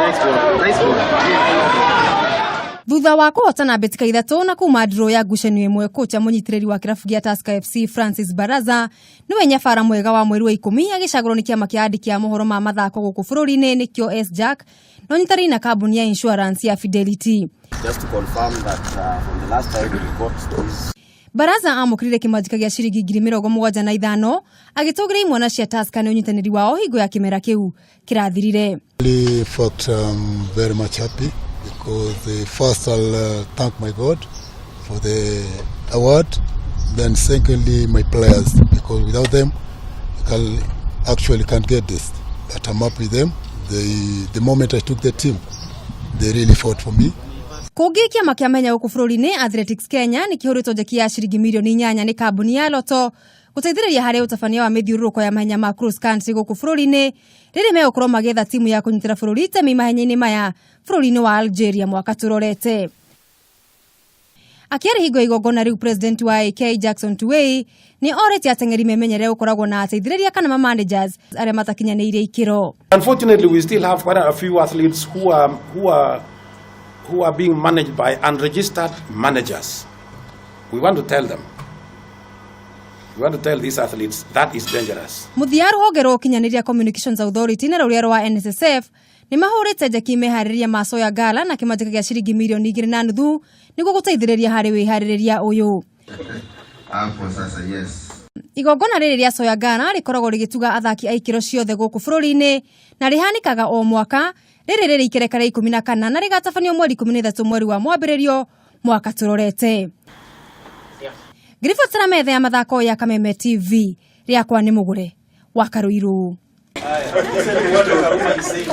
Next one. Nice one. Thutha wa kũhotana mbĩtĩka ithatũ na kuma draw ya ngucanio ĩmwe, kocha mũnyitĩrĩri wa kĩrabu gĩa Tusker FC Francis Baraza nĩwe nyabara mwega wa mweri wa 10 agĩcagũrwo nĩ kĩama kĩa andĩki a mohoro ma mathako gũkũ bũrũri-inĩ nĩkĩo SJAK na ũnyitanĩri na kambuni ya insurance ya Fidelity. Just to confirm that from the last time we got this Baraza amũkĩrire kĩmanjĩka gĩa ciringi 75,000 agĩtũgĩra imwana cia Tusker nĩ ũnyitanĩri wao hingo ya kĩmera kĩu kĩrathirire. Really, in fact, I'm very much happy because first I'll thank my God for the award. Then secondly, my players, because without them, I actually can't get this. But I'm up with them. The moment I took the team, they really fought for me. Kũngĩ, kĩama kĩa mahenya gũkũ bũrũri-inĩ Athletics Kenya nĩ kĩhũrĩtwo njeki ya ciringi mirioni 8 nĩ kambuni ya Lotto gũteithĩrĩria harĩ ũtabania wa mĩthiũrũrũko ya mahenya ma cross country gũkũ bũrũri-inĩ rĩrĩ megũkorwo magĩetha timu ya kũnyitĩra bũrũri itemi mahenya-inĩ maya bũrũri-inĩ wa Algeria mwaka tũrorete. Akĩaria hingo ya igongona rĩu, president wa AK Jackson Tuwei nĩ orĩtie ateng'eri memenyerere gũkoragwo na ateithĩrĩria kana ma managers arĩa matakinyanĩirie ikĩro. Unfortunately, we still have quite a few athletes who are being managed by unregistered managers. We want to tell them. We want to tell these athletes that is dangerous. Mũthia, rũhonge rwa ũkinyanĩria Communications Authority na rũrĩa rwa NSSF nĩ mahũrĩte njeki meharĩrĩria ma Soya Gala na kĩmanjĩka gĩa ciringi mirioni 2.5 nĩguo gũteithĩrĩria harĩ wĩharĩrĩria ũyũ. Hapo sasa, yes. Igongona rĩrĩ rĩa Soya Gala rĩkoragwo rĩgĩtuga athaki a ikĩro ciothe gũkũ bũrũri-inĩ na rĩhanĩkaga o mwaka. Rĩrĩ rĩrĩ ikereka rĩa 14 na rĩgatabanio mweri 13 mweri wa mwambĩrĩrio mwaka tũrorete. Ngĩribotera metha ya mathako ya Kameme TV, rĩakwa nĩ mũgũre wa Karũirũ. Listen to what Karuma is saying.